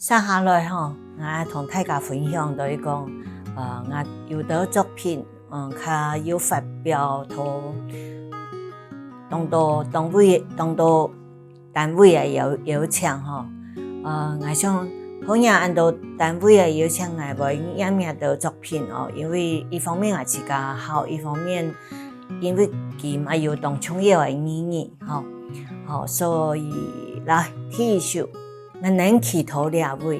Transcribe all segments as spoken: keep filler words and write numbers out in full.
接下來吼，𠊎同大家分享到一講，呃，𠊎有兜作品，嗯，較有發表到當多單位，當多單位个邀，邀請吼。呃，𠊎想，好若恁多單位个邀請，𠊎會念若兜作品哦，因為一方面𠊎自家好，一方面因為佢嘛有當重要个意義吼。好，所以來，第一首。 𠊎能企到這位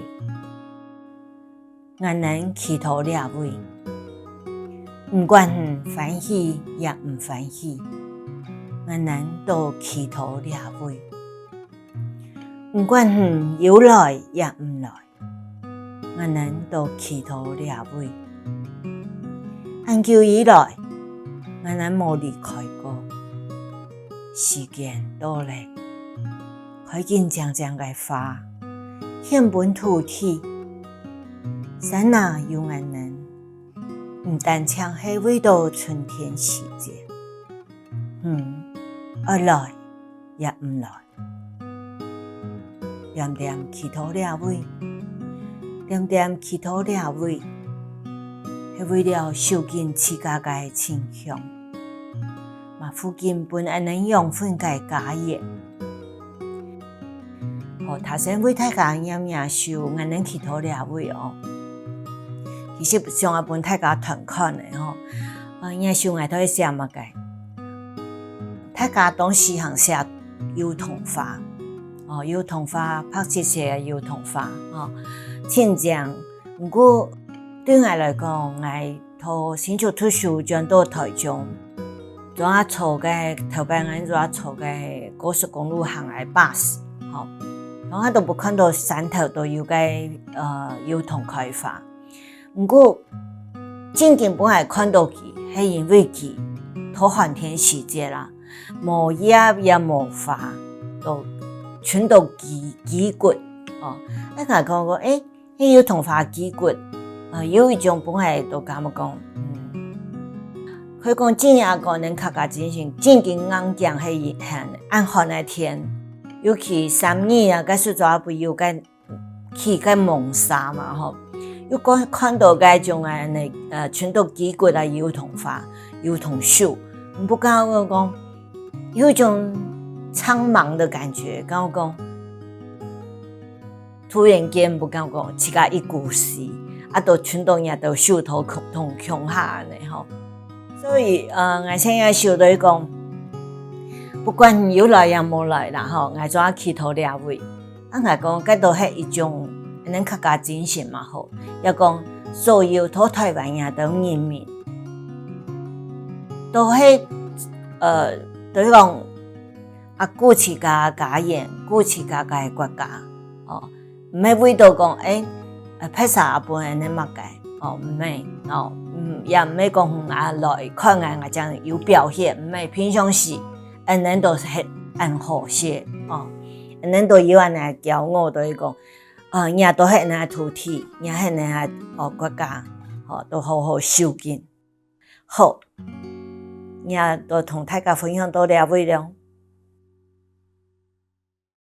，𠊎能企到這位，毋管你歡喜也毋歡喜，𠊎能都企到這位。毋管你有來也毋來，𠊎能都企到這位。恁久以來，𠊎能無離開過。時間到咧， 開緊靚靚个花，獻分土地。山哪有𠊎等，毋單淨係為著春天時節。嗯，愛來也毋來。恬恬企到這位，恬恬企到這位，係為了守緊自家个清香，嘛護緊分𠊎等養分个家園。 好，頭先為大家念這首《𠊎等企到這位》哦。其實想愛分大家揣看个吼，呃，這首𠊎到底寫麼个？大家當時行寫油桐花，哦，油桐花，白色个油桐花，哦，盡靚。毋過對𠊎來講，𠊎 對新竹讀書轉到臺中，總係坐該，頭擺𠊎總係坐該高速公路行个bus，吼，總係都會看著山頭都有該，呃，油桐開花。毋過，正經分𠊎看著佢，係因為佢到寒天時節啦，無葉也無花，都伸到枝，枝骨，哦，該𠊎講講，誒， 係油桐花枝骨，呃，有一種分𠊎都感覺講，嗯，可以講真正个能客家精神，正經硬頸係很，恁寒个天，尤其三義啊，該時節會有該起該濛沙嘛吼，又看，看著該種啊，那，呃，伸到枝骨个油桐花、油桐樹，毋過感覺講，有一種蒼茫个感覺，感覺講， 突然間會感覺自家一股氣，啊，都伸到若兜樹頭共，同共下恁呢吼。所以，呃，𠊎想愛想到講，不管有來也無來啦吼，𠊎總係企到這位。啊，𠊎講，該都係一種恁呢客家精神嘛吼，也講所有在臺灣若兜人民，都係，呃，都係講，啊，顧自家个家園，顧自家个國家。 哦，毋係為著講，誒，呃，別儕也分恁呢麼个，哦，毋係，哦，嗯，也毋係講，嗯，啊，來看𠊎，𠊎正有表現，毋係，平常時，恁呢都係恁和諧，哦，恁呢都有恁呢驕傲，都係講，呃，若都係恁呢土地，若係恁呢，哦，國家，哦，都好好守緊。好，這都同大家分享到這位了。